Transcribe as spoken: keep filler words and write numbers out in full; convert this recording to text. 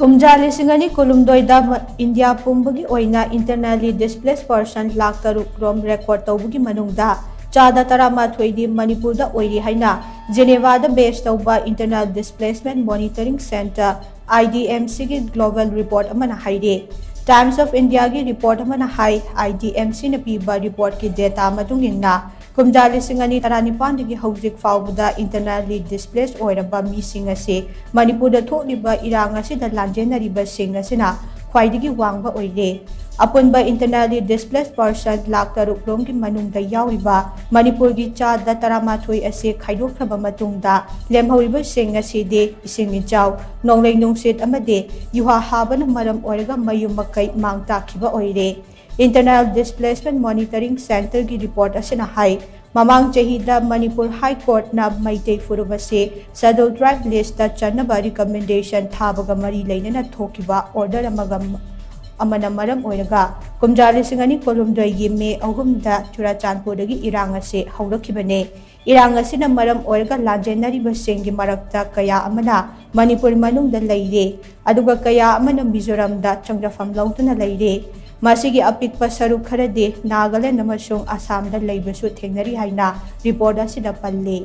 ꯀꯨꯝꯖꯥ ꯂꯤꯁꯤꯡ ꯑꯅꯤ ꯀꯨꯟꯍꯨꯝꯗꯣꯏꯗ ꯏꯟꯗꯤꯌꯥ ꯄꯨꯝꯕꯒꯤ ꯑꯣꯏꯅ internally displaced person ꯂꯥꯈ ꯇꯔꯨꯛ ꯔꯣꯝ ꯔꯦꯀꯣꯔꯗ ꯇꯧꯕꯒꯤ ꯃꯅꯨꯡꯗ ꯆꯥꯗ ꯇꯔꯥꯃꯥꯊꯣꯏꯗꯤ ꯃꯅꯤꯄꯨꯔꯗ ꯑꯣꯏꯔꯤ ꯍꯥꯏꯅ ꯖꯦꯅꯦꯚꯥꯗ ꯕꯦꯁ ꯇꯧꯕ Internal Displacement Monitoring Centre, IDMCꯒꯤ global report ꯑꯃꯅ ꯍꯥꯏꯔꯤ꯫ Times of Indiaꯒꯤ report ꯑꯃꯅ ꯍꯥꯏ, IDMCꯅ ꯄꯤꯕ reportꯀꯤ data ꯃꯇꯨꯡ ꯏꯟꯅ, ꯀꯨꯝꯖꯥ ꯂꯤꯁꯤꯡ ꯑꯅꯤ ꯇꯔꯥꯅꯤꯄꯥꯟꯗꯒꯤ ꯍꯧꯖꯤꯛ ꯐꯥꯎꯕꯗ internally displaced ꯑꯣꯏꯔꯕ ꯃꯤꯁꯤꯡ ꯑꯁꯤ ꯃꯅꯤꯄꯨꯔꯗ ꯊꯣꯛꯂꯤꯕ ꯏꯔꯥꯡ ꯑꯁꯤꯗ ꯂꯥꯟꯖꯦꯟꯅꯔꯤꯕꯁꯤꯡ ꯑꯁꯤꯅ ꯈ꯭ꯋꯥꯏꯗꯒꯤ ꯋꯥꯡꯕ ꯑꯣꯏꯔꯦ꯫ ꯑꯄꯨꯟꯕ internally displaced person ꯂꯥꯈ ꯇꯔꯨꯛ ꯔꯣꯝꯒꯤ ꯃꯅꯨꯡꯗ ꯌꯥꯎꯔꯤꯕ ꯃꯅꯤꯄꯨꯔꯒꯤ ꯆꯥꯗ ꯇꯔꯥꯃꯥꯊꯣꯏ ꯑꯁꯤ ꯈꯥꯏꯗꯣꯛꯈ꯭ꯔꯕ ꯃꯇꯨꯡꯗ ꯂꯦꯝꯍꯧꯔꯤꯕꯁꯤꯡ ꯑꯁꯤꯗꯤ ꯏꯁꯤꯡ ꯏꯆꯥꯎ, ꯅꯣꯡꯂꯩ ꯅꯨꯡꯁꯤꯠ ꯑꯃꯗꯤ ꯌꯨꯍꯥ ꯍꯥꯕꯅ ꯃꯔꯝ ꯑꯣꯏꯔꯒ ꯃꯌꯨꯝ ꯃꯀꯩ ꯃꯥꯡ ꯇꯥꯛꯈꯤꯕ ꯑꯣꯏꯔꯦ꯫ Internal Displacement Monitoring Centreꯒꯤ report ꯑꯁꯤꯅ ꯍꯥꯏ, ꯃꯃꯥꯡ ꯆꯍꯤꯗ ꯃꯅꯤꯄꯨꯔ High Courtꯅ ꯃꯩꯇꯩ ꯐꯨꯔꯨꯞ ꯑꯁꯤ Scheduled Tribe listꯇ ꯆꯟꯅꯕ recommendation ꯊꯥꯕꯒ ꯃꯔꯤ ꯂꯩꯅꯅ ꯊꯣꯛꯈꯤꯕ order ꯑꯃꯒ ꯑꯃꯅ ꯃꯔꯝ ꯑꯣꯏꯔꯒ ꯀꯨꯝꯖꯥ ꯂꯤꯁꯤꯡ ꯑꯅꯤ ꯀꯨꯟꯍꯨꯝꯗꯣꯏꯒꯤ ꯃꯦ ꯑꯍꯨꯝꯗ ꯆꯨꯔꯥꯆꯥꯟꯄꯨꯔꯗꯒꯤ ꯏꯔꯥꯡ ꯑꯁꯤ ꯍꯧꯔꯛꯈꯤꯕꯅꯤ꯫ ꯏꯔꯥꯡ ꯑꯁꯤꯅ ꯃꯔꯝ ꯑꯣꯏꯔꯒ ꯂꯥꯟꯖꯦꯟꯅꯔꯤꯕꯁꯤꯡꯒꯤ ꯃꯔꯛꯇ ꯀꯌꯥ ꯑꯃꯅ ꯃꯅꯤꯄꯨꯔ ꯃꯅꯨꯡꯗ ꯂꯩꯔꯦ, ꯑꯗꯨꯒ ꯀꯌꯥ ꯑꯃꯅ ꯃꯤꯖꯣꯔꯥꯝꯗ ꯆꯪꯖꯐꯝ ꯂꯧꯗꯨꯅ ꯂꯩꯔꯦ꯫ ꯃꯁꯤꯒꯤ ꯑꯄꯤꯛꯄ ꯁꯔꯨꯛ ꯈꯔꯗꯤ ꯅꯥꯒꯥꯂꯦꯟ ꯑꯃꯁꯨꯡ ꯑꯁꯥꯝꯗ ꯂꯩꯕꯁꯨ ꯊꯦꯡꯅꯔꯤ ꯍꯥꯏꯅ report ꯑꯁꯤꯗ ꯄꯜꯂꯤ꯫